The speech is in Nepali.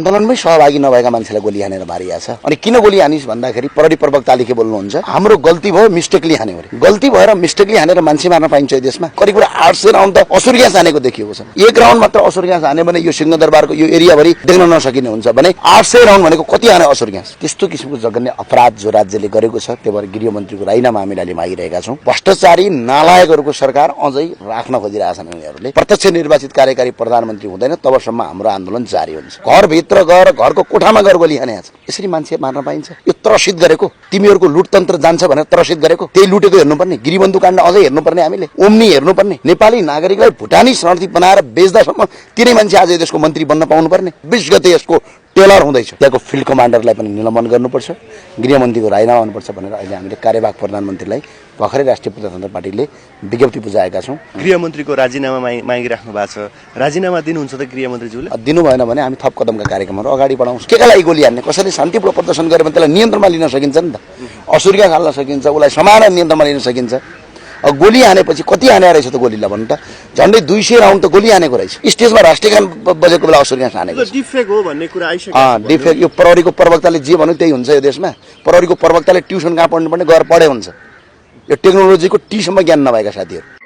आन्दोलनमै सहभागी नभएका मान्छेलाई गोली हानेर मारिया छ। अनि किन गोली हानिस् भन्दाखेरि प्रहरी प्रवक्ताले के बोल्नुहुन्छ, हाम्रो गल्ती भयो, मिस्टेकली हान्यो अरे। गल्ती भएर मिस्टेकली हानेर मान्छे मार्न पाइन्छ यो देशमा? करिब 800 राउन्ड त असुर ग्यास हानेको देखिएको छ। एक राउन्ड मात्र असुर ग्यास हाने भने यो सिंहदरबारको यो एरियाभरि देख्न नसकिने हुन्छ भने 800 राउन्ड भनेको कति हाने असुर ग्यास? त्यस्तो किसिमको जघन्य अपराध जो राज्यले गरेको छ, त्यही भएर गृहमन्त्रीको राजीनामा हामीले अहिले मागिरहेका छौँ। भ्रष्टाचारी नालायकहरूको सरकार अझै राख्न खोजिरहेछन् उनीहरूले। प्रत्यक्ष निर्वाचित कार्यकारी प्रधानमन्त्री हुँदैन तबसम्म हाम्रो आन्दोलन जारी हुन्छ। घरभित्र गएर घरको कोठामा गएर गोली हाने छ। यसरी मान्छे मार्न पाइन्छ? यो त्रसित गरेको, तिमीहरूको लुटतन्त्र जान्छ भनेर त्रसित गरेको, त्यही लुटेको हेर्नुपर्ने, गिरीबन्धु काण्ड अझै हेर्नुपर्ने, हामीले ओम्नी हेर्नुपर्ने, नेपाली नागरिकलाई भुटानी शरणार्थी बनाएर बेच्दासम्म तिनै मान्छे आज देशको मन्त्री बन्न पाउनुपर्ने। 20 गते यसको टेलर हुँदैछ। त्यहाँको फिल्ड कमान्डरलाई पनि निलम्बन गर्नुपर्छ, गृहमन्त्रीको राजीनामा हुनुपर्छ भनेर अहिले हामीले कार्यवाहक प्रधानमन्त्रीलाई भर्खरै राष्ट्रिय प्रजातन्त्र पार्टीले विज्ञप्ति बुझाएका छौँ। गृहमन्त्रीको राजीनामा मागिराख्नु भएको छ, राजीनामा दिनुहुन्छ त गृहमन्त्रीज्यूले? दिनु भएन भने हामी थप कदमका कार्यक्रमहरू अगाडि बढाउँछौँ। के लागि गोली हान्ने? कसैले शान्तिपूर्ण प्रदर्शन गर्यो भने त्यसलाई नियन्त्रणमा लिन सकिन्छ नि त। असुर ग्यास हाल्न सकिन्छ, उसलाई समान नियन्त्रणमा लिन सकिन्छ। अब गोली हानेपछि कति हाने रहेछ त गोलीलाई भन्नु त? झन्डै 200 राउन्ड त गोली हानेको रहेछ। स्टेजमा राष्ट्रिय गान बजेको बेला असुर ग्यास हानेको। डिफेक्ट हो भन्ने कुरा आइसक्यो। डिफेक्ट यो प्रहरीको प्रवक्ताले जे भन्यो त्यही हुन्छ यो देशमा। प्रहरीको प्रवक्ताले ट्युसन कहाँ पढ्नुपर्ने गएर पढे हुन्छ। यो टेक्नोलोजीको टीसम्म ज्ञान नभएका साथीहरू।